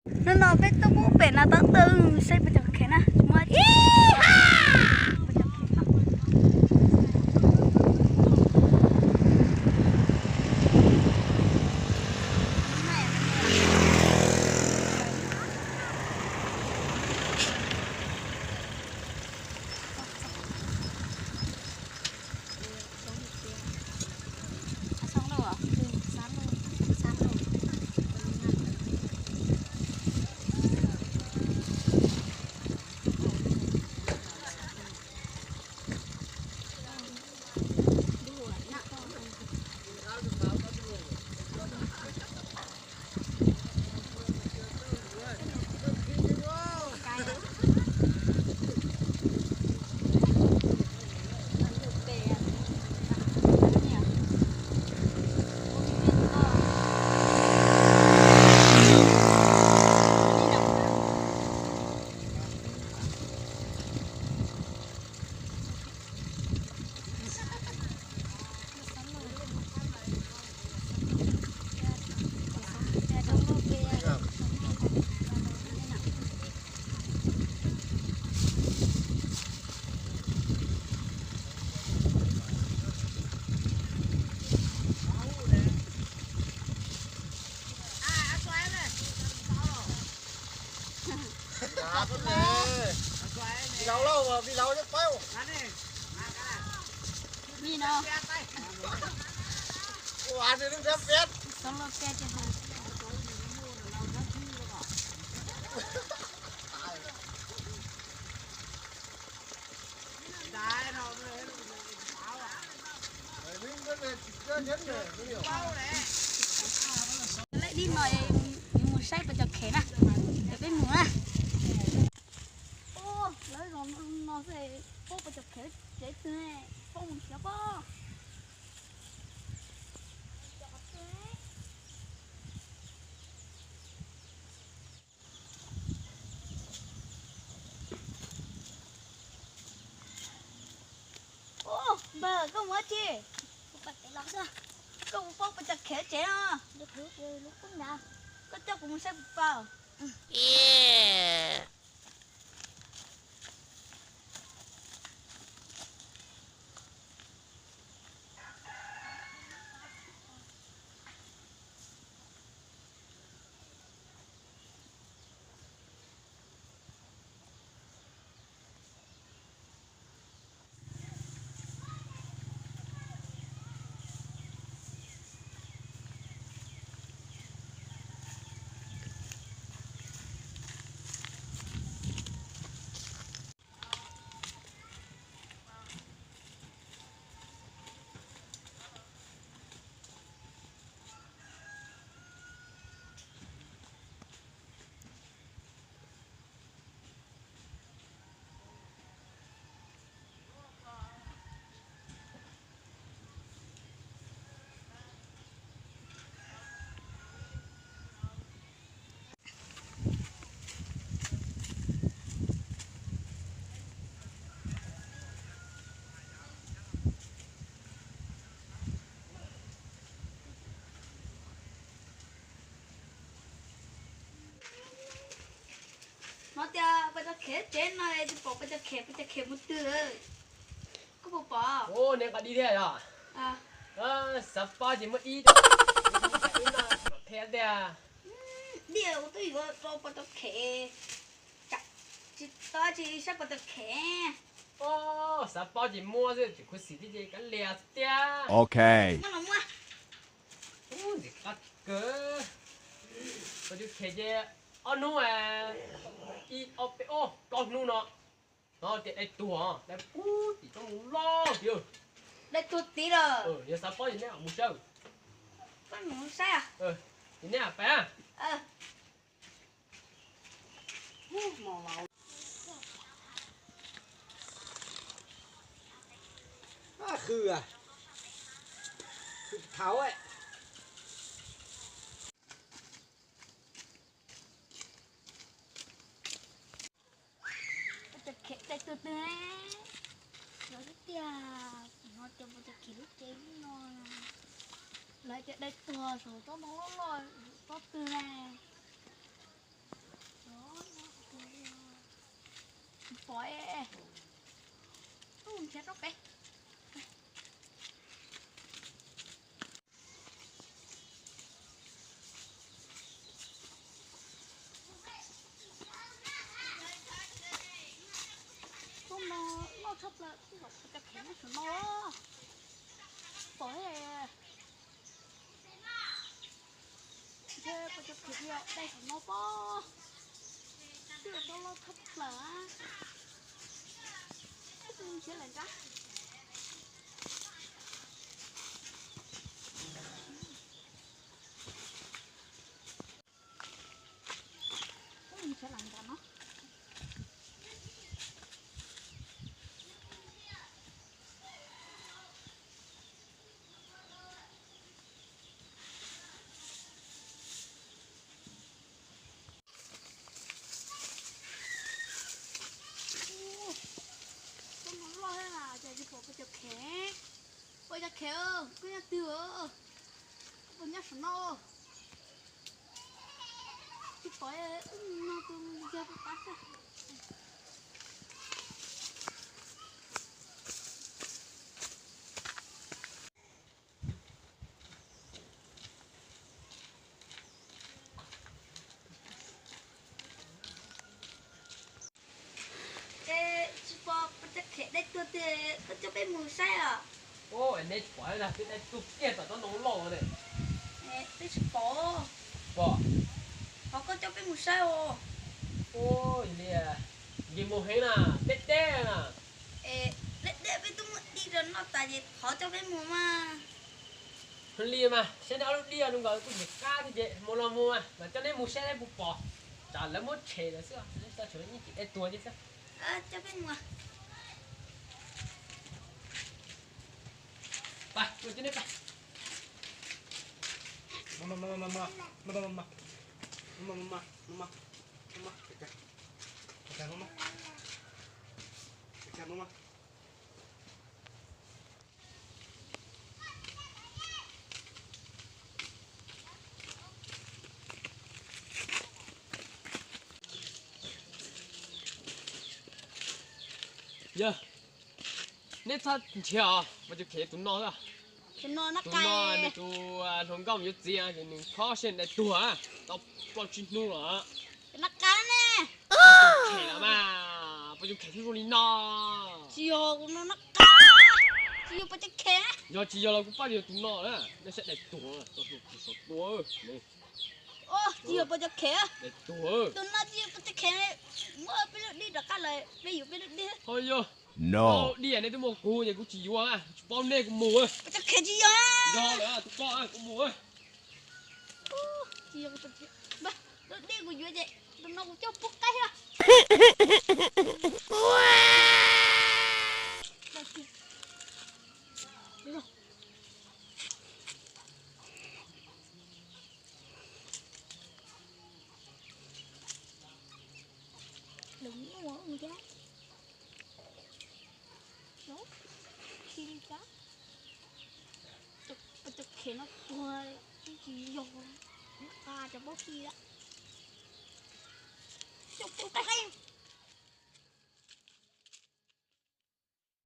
Hnub no peb tuaj pub pem no tau tw saib pes cov khev na, muaj ib Lej dib no yuav mus saib pes cov khev na, ces peb mus na. Lawv zos no xwb, pub pes cov khev tsev twg, pub mus nrhiav pob. Npawg, koj mus dab tsi? Kuv pais pem los xwb. Koj mus pub pes cov khev tsev no. Koj coj kuv mus saib puas tau? Hmov tias pes cov khev tsev no tsis pom pes cov khev, pes cov khev mus twg? Koj puas pom? Ua, niam qab dib thiab yog? Xav paub ces muaj ib, ib no phem tiag. Dib ua twb yuav rau pes cov khev, tsis tau tsis saib pes cov khev. Xav paub ces muaj xwb, tseem khuv xim thiab ces kav liam xwb tiag. Ok. Muab los muab. Ntxim qab kawg. Pes cov khev ces ob hnub, ib ob peb ob plaub hnub no, no tias dai tuag, dai pub tim roob mus loj tiag. Dai tuag tid lawm. Yog xav paub ces neb mus saib. Koj mus saib. Ces neb pais. Khw, khw thaum. Pes cov khev dai tuag twg ne? Lawv twb tias no cov pes cov khev lub cev no, lawv tias dai tuag saum tsob ntoo loj loj tsob twg ne? Pom es, ub, nrhiav rau pem. Tub no loj tshaj plaws, tub zaum pov cov khev nyob saum no. Pom ntshe pov cov khev dai saum no pob. Twb tau loj tshaj plaws. Nrhiav lawm nrad. Ub, nrhiav lawm nrad no. Ub, tub no loj thiab na, cas tsis pom pov cov khev. Pov cov khev, koj nyob twg? Koj puas nyob saum no? Tsis pom, wb mus no tus yog puas pab xwb. Es tsis pom pov cov khev dai tuag tiag, koj coj peb mus saib os. Ub, es neb tsis pom tias peb dai tuag kiag tom tsob ntoo loj ne? Peb tsis pom. Pom. Thov koj coj peb mus saib os. Ub, yog li, nkim mus heev na, deb deb na. Es deb deb peb twb muaj dib rau noj tas ces thov coj peb mus mas. Li mas saib neb ob lub dib zoo nkaus kuj nyiam qab thiab ces mus los mus mas, mam coj neb mus saib neb puas pom. Tsam lawv muab tshem lawm xwb, neb xav tshem yeej tsis dai tuag thiab xwb. Coj peb mus. Pab, coj neb pab. Yog, neb txhob nrhiav os, mas tus khev tus no xwb. Tus no nws tus hluas nkauj yuav txiv ces nws khob siab dai tuag, tau plaub tsib hnub lawm. Khev lawm mas, pov cov khev thiaj zoo li no. Tsis yog, kuv no nab qa, tsis yog pov cov khev. Yog tsis yog los kuv pab yog tus no na, nyob sab dai tuag, tau hluas tus saum tua. Tsis yog pov cov khev. Dai tuag. Tus no tsis yog pov cov khev. Muab peb lub dib rov qab lawm, peb yuav peb lub dib. Ho yog. Tau dib nej twb muaj kuv ces kuv tsis yuav, tsis paub nej kuv mus. Pov cov khev tsis yog. Yog lawm, tus ko kuv mus. Tsis yog, lub dib kuv yuav ces tus no kuv coj pub qaib thiab. Lawv muaj mus thiab. Khi li cas? Cov khev no tuag, tsis yog, qa cov paub khi lawm. Coj pub qaib.